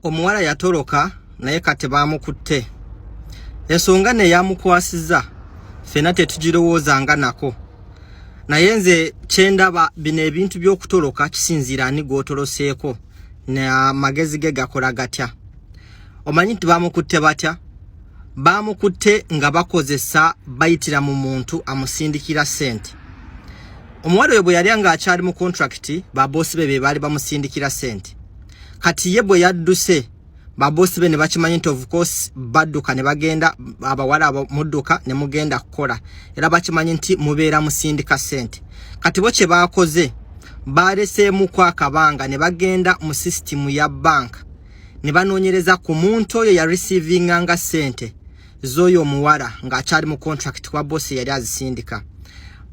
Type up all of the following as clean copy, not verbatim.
Omuwala yatoloka naye kati baamukutte. Ensonga neyamukwasiza ffena tetugirowoozanga nako. Naye nze kyendaba bino ebintu by'okutoloka kisinziira ani gw'otoloseeko n'amagezi ge gakola gatya. Omanyi nti baamukutte batya? Baamukutte nga bakozesa bayitira mu muntu amusindikira ssente. Omuwala oyo bwe yali ng'akyali mu contract, baboosi be be baali bamusindikira ssente. Kati ye bwe yadduse, babosi be ne bakimanyi nti of course badduka ne bagenda, abawala abo mudduka ne mugenda kukola, era bakimanyi nti mubeera musindika ssente. Kati bo kye baakoze, baleseemuko akabanga ne bagenda mu sisitimu ya banka ne banoonyereza ku muntu oyo ya receivinganga ssente z'oyo omuwala ng'akyali mu contract, kuba bosi yali azisindika.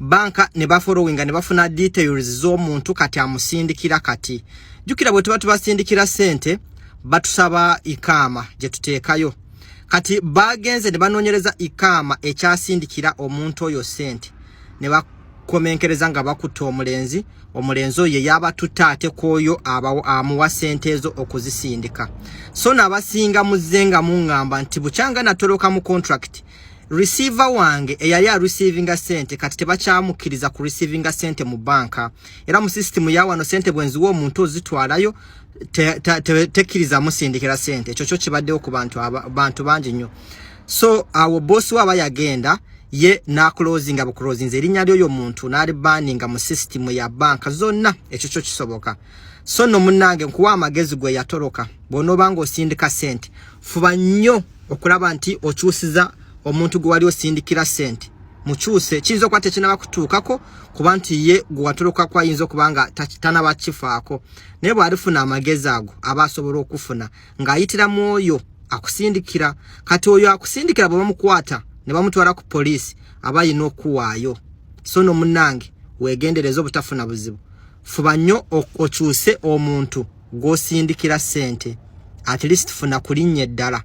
Banka ne bafollowinga ne bafuna details z'omuntu kati amusindikira. Kati jjukira, bwe tuba tubasindikira ssente batusaba ikaama gye tuteekayo. Kati bagenze ne banoonyereza ikaama ekyasindikira omuntu oyo ssente ne bakomenkereza nga bakutta omulenzi. Omulenzi oyo yabatutte ate kwoyo amuwa ssente ezo okuzisindika. So nabasinga muzze nga muŋŋamba nti bukyanga natoloka mu contract, receiver wange eyali areceivinga ssente kati tebakyamukkiriza ku receivinga ssente mu banka, era mu sisitimu ya wano ssente bwenziwa omuntu ozitwalayo tekkiriza musindikira ssente. Ekyo kyo kibaddewo ku bantu bangi nnyo. So awo bosi we aba yagenda ye n'aclosinga buclosinze erinnya ly'oyo muntu n'alibaninga mu sisitimu ya banka zonna. Ekyo kyo kisoboka. So nno munnange, nkuwa amagezi, gwe yatoloka, bw'onooba ng'osindika ssente, fuba nnyo okulaba nti okyusiza omuntu gwe wali osindikira ssente, mukyuse. Kiyinza okuba tekinaba kutuukako, kuba nti ye gwe watolokako ayinza okuba nga tanaba kifaako, naye bw'alifuna amagezi ago aba asobola okufuna ng'ayitira mu oyo akusindikira. Kati oyo akusindikira bwe bamukwata ne bamutwala ku poliisi, aba ayina okuwaayo. So no munnange, weegendereze obutafuna buzibu. Fuba nnyo okyuse omuntu gw'osindikira ssente, at least funa ku linnya eddala.